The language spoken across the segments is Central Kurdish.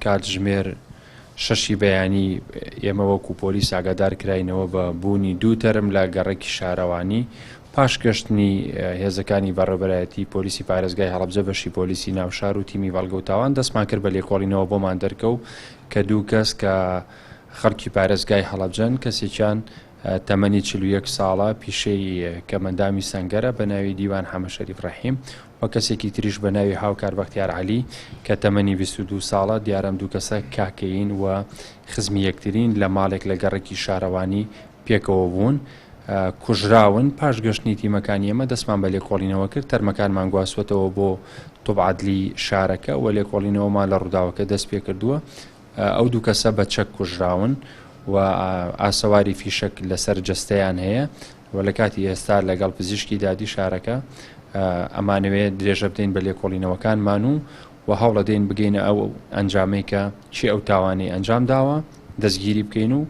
کاتژمێر شەشی بەیانی ئێمە وەکو پۆلیس ئاگادار کراینەوە بە بوونی دوو تەرم لە گەڕەکی شارەوانی، پاش گەشتنی هێزەکانی بەڕێوەبەرایەتی پۆلیسی پارێزگای هەڵەبجە بەشی پۆلیسی ناوشار و تیمی بەڵگە و تاوان دەستمان کرد بە لێکۆڵینەوە بۆمان دەرکەوت کە دوو کەس کە خەڵکی پارێزگای هەڵەبجەن کەسێکیان تەمەنی 41 ساڵە پیشەی کەمەندامی سەنگەرە بە ناوی دیوان حەمەشەریف ڕەحیم و کەسێکی تریش بە ناوی هاوکار بەختیار عەلی کە تەمەنی 22 ساڵە، دیارە ئەم دوو کەسە کاکەیین و خزمی یەکترین، لە ماڵێک لە گەڕەکی شارەوانی پێکەوە بوون، کوژراون. پاش گەشتنی تیمەکانی ئێمە دەستمان بە لێکۆڵینەوە کرد، تەرمەکانمان گواستووەتەوە بۆ طب عەدلی شارەکە و لێکۆڵینەوەمان لە ڕووداوەکە دەست پێکردووە. ئەو دوو کەسە بە چەک کوژراون و ئاسەواری فیشەک لەسەر جەستەیان هەیە. و لە کاتی ئێستا لەگەڵ پزیشکی دادی شارەکە ئەمانەوێ درێژە بدەین بە لێکۆڵینەوەکانمان و و هەوڵەدەین بگەینە ئەو ئەنجامەی کە کێ ئەو تاوانەی ئەنجام داوە دەستگیری بکەین و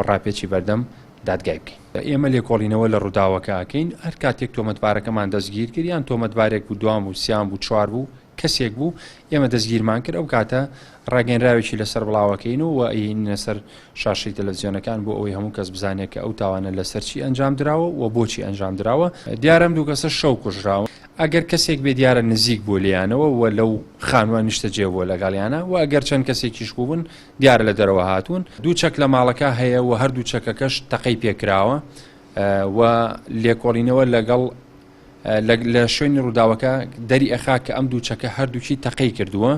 ڕاپێچی بەردەم دادگای بکەین. ئێمە لێکۆڵینەوە لە ڕووداوەکە ئەکەین، هەر کاتێک تۆمەتبارەکەمان دەستگیر کرد یان تۆمەتبارێک بوو دوان بوو سیان بوو چوار بوو کەسێک بوو ئێمە دەستگیرمان کرد ئەو کاتە ڕاگەنراوێکی لەسەر بڵاوەکەین و ئەیهێنینە سەر شاشەی تەلەفزیۆنەکان بۆ ئەوەی هەموو کەس بزانێت کە ئەو تاوانە لەسەر چی ئەنجام دراوە و بۆچی ئەنجام دراوە. دیارە ئەم دوو کەسە شەو کوژراون. ئەگەر کەسێک بێ دیارە نزیک بووە لێیانەوە و لەو خانووە نیشتەجێ بووە لەگەڵیانە و ئەگەر چەند کەسێکیش بووبن دیارە لە دەرەوە هاتوون. دوو چەک لە ماڵەکە هەیە و هەردوو چەکەکەش تەقەی پێکراوە و لێکۆڵینەوە لەگەڵ لە شوێنی ڕووداوەکە دەری ئەخا کە ئەم دوو چەکە هەردووکی تەقەی کردووە.